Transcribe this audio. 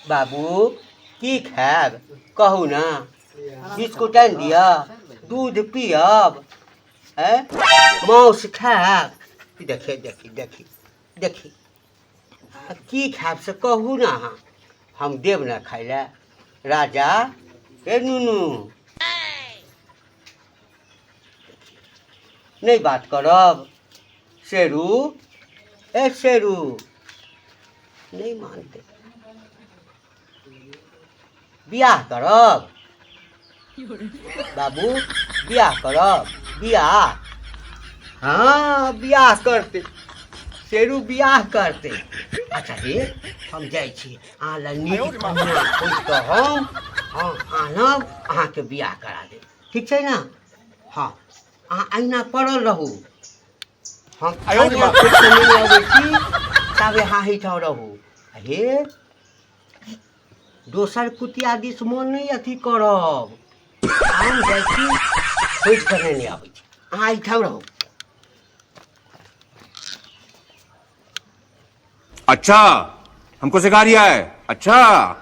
बाबू की खायब कहू ने? बिस्कुट आनि दिअ, दूध पियब, ऐं मासु खायब? देखी देखी देखी देखी, आ की खायब से कहू ने अहाँ, हम देब ने खाय लए। राजा हे नुनू, नहि बात करब? शेरू, ए शेरू, नहि मानतै। बियाह करब बाबू? बियाह करब? बियाह? हँ, बियाह करतै शेरू, बियाह करतै। अच्छा हे, हम जाइ छी, अहाँ लए नीक कन्या खोजि कऽ हम हँ आनब, अहाँके बियाह करा देब। ठीक छै ने? हँ, अहाँ अहिना पड़ल रहू, हम कन्या खोजि कऽ नेने अबै छी, ताबे अहाँ एहिठाम रहू। हे, दोसर कुतिया दिस मोन नहि अथी करब। हम जाइ छी, खोजि कऽ नेने अबै छी, अहाँ एहिठाम रहू। अच्छा, हमको सिखा रिया है। अच्छा।